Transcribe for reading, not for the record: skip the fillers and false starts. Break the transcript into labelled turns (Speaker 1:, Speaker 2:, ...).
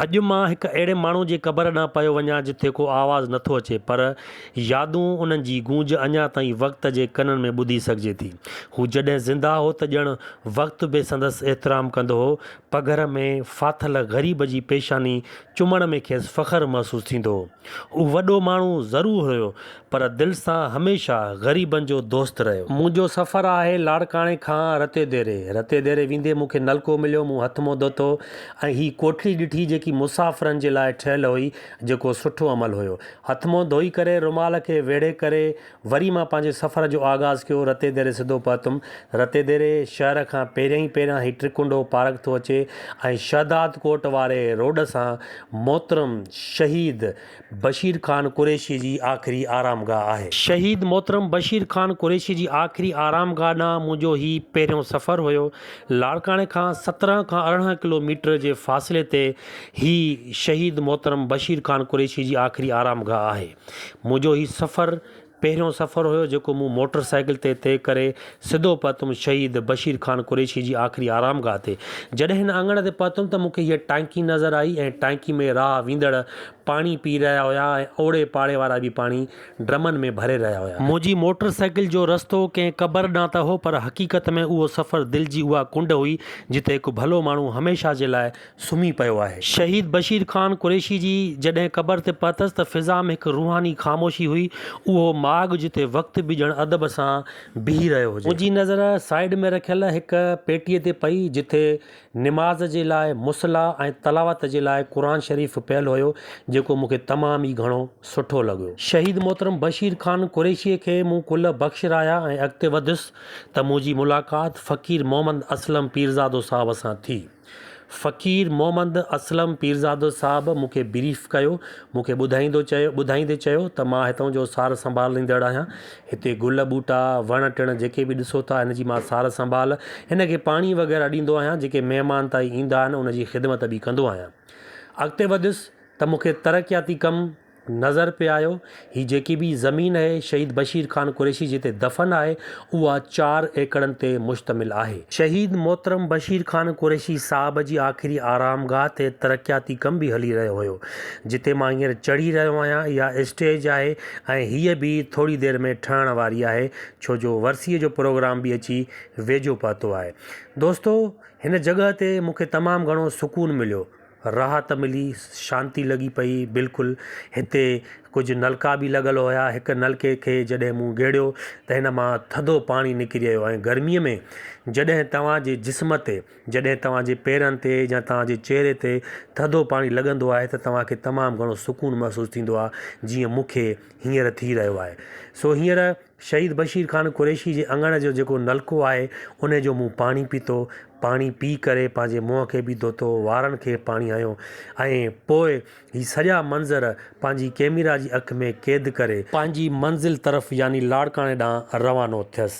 Speaker 1: اڄ مان هڪ اهڙي ماڻهو جي قبر ڏانهن پيو وڃان جتي ڪو آواز نٿو اچي پر يادون انهن جي گونج اڃا تائين وقت جي ڪنن ۾ ٻڌي سگهجي ٿي. هو جڏهن زنده هو ته ڄڻ وقت به سندس احترام ڪندو هو. پگهر ۾ ڦاٿل غريب جي پيشاني چمڻ ۾ کيس فخر محسوس ٿيندو هو. هو وڏو ماڻهو ضرور هيو پر دل سان هميشه غريبن جو دوست رهيو. منهنجو سفر آهي لاڙڪاڻي کان رتي ديري. رتي ديري ويندي مون کي نلڪو مليو، مون هٿ منهن ڌوتو ۽ هي ڪوٺڙي ڏٺي جيڪي مسافرن جي لاء ٺهيل هئي جيڪو سٺو عمل هيو. هٿ منهن ڌوئي ڪري رومال کي ويڙهي ڪري وري مان پنهنجي سفر جو آغاز ڪيو، رتي ديري سڌو پهتم. رتي ديري شهر کان پهريائين پهريان هي ٽرڪنڊو پارڪ ٿو اچي ۽ شهداد ڪوٽ واري روڊ سان محترم شهيد بشير خان قريشي جي آخري آرامگاهه آهي. شهيد محترم بشير خان قريشي جي آخري آرامگاهه ڏانهن منهنجو هي پهريون سفر هيو. لاڙڪاڻي کان 17 کان 18 ڪلو ميٽر جي فاصلي تي هي شهيد محترم بشير خان قريشي جي آخري آرامگاهه آهي. منهنجو هي سفر پهريون سفر هيو جيڪو مون موٽر سائيڪل تي طئي ڪري سڌو پهتم شهيد بشير خان قريشي جي آخري آرامگاهه تي. جڏهن هن اڱڻ تي پهتم ته مون کي هيء ٽانڪي نظر آئي ۽ ٽانڪي ۾ راهه ويندڙ پاڻي پي رهيا هيا ۽ اوڙي پاڙي وارا به پاڻي ڊرمن ۾ ڀري رهيا هيا. منهنجي موٽر سائيڪل جو رستو ڪنهن قبر ڏانهن ته هو پر حقيقت ۾ اهو سفر دل جي اها ڪنڊ هئي جتي هڪ ڀلو ماڻهو هميشه جي لاء سمهي پيو آهي. شهيد بشير خان قريشي جي جڏهن قبر تي پهتس ته فضا ۾ هڪ روحاني خاموشي هئي، اهو ماڳ جتي وقت به ڄڻ ادب سان بيهي رهيو هجي. منهنجي نظر سائيڊ ۾ رکيل هڪ پيٽيء تي پئي، جتي نماز جي لاء مصليٰ ۽ تلاوت جي لاء قرآن شريف پيل هيو، جيڪو مون کي تمام ئي گهڻو سٺو لڳيو. شهيد محترم بشير خان قريشيء کي مون ڪل بخشرايا ۽ اڳتي وڌيس ته منهنجي ملاقات فقير محمد اسلم پيرزادو صاحب سان ٿي. فقير محمد اسلم پيرزادو صاحب مون کي بريف ڪيو، مون کي ٻڌائيندو چيو ٻڌائيندي چيو ته مان هتئون جو سار سنڀال ليندڙ آهيان، هتي گل ٻوٽا، وڻ ٽڻ جيڪي به ڏسو ٿا هن جي مان سار سنڀال، هن کي پاڻي وغيره ڏيندو آهيان، جيڪي مهمان تائين ايندا آهن ان جي خدمت به ڪندو آهيان. اڳتي وڌيس ته مون کي ترقياتي ڪم نظر پئي آيو، هي جيڪي به زمين اهي شهيد بشير خان قريشي جتي دفن آهي اها چار ايڪڙن تي مشتمل آهي. شهيد محترم بشير خان قريشي صاحب جي آخري آرامگاهه تي ترقياتي ڪم به هلي رهيو هيو، جتي مان هينئر چڙهي رهيو آهيان اها اسٽيج آهي ۽ هيء به ٿوري دير ۾ ٺهڻ واري آهي ڇو جو ورسيء جو پروگرام به اچي ويجهو پهتو آهي. دوستو هن جڳهه تي مون کي تمام گهڻو سڪون مليو. راحت ملي، شانتي لڳي پئي، بلڪل هتي ڪجهه نلڪا به لڳل هيا، هڪ نلڪي کي جڏهن مون گيڙيو ته هن مان ٿڌو پاڻي نڪري آيو ۽ گرمي ۾ جڏهن توهان جي جسم تي جڏهن توهان جي پيرن تي يا توهان جي چهري تي ٿڌو پاڻي لڳندو آهي ته توهان کي تمام گهڻو سڪون محسوس ٿيندو آهي جيئن مون کي هينئر ٿي رهيو آهي سو هينئر شهيد بشير خان قريشي جي اڱڻ جو جيڪو نلڪو آهي ان جو مون پاڻي پيتو، پاڻي پي ڪري پنهنجي منهن کي به ڌوتو، وارن کي پاڻي هنيو ۽ پوء هي سڄا منظر پنهنجي ڪيميرا جي اک ۾ قيد ڪري، پنهنجي منزل طرف يعني لاڙڪاڻي ڏانهن روانو ٿيس.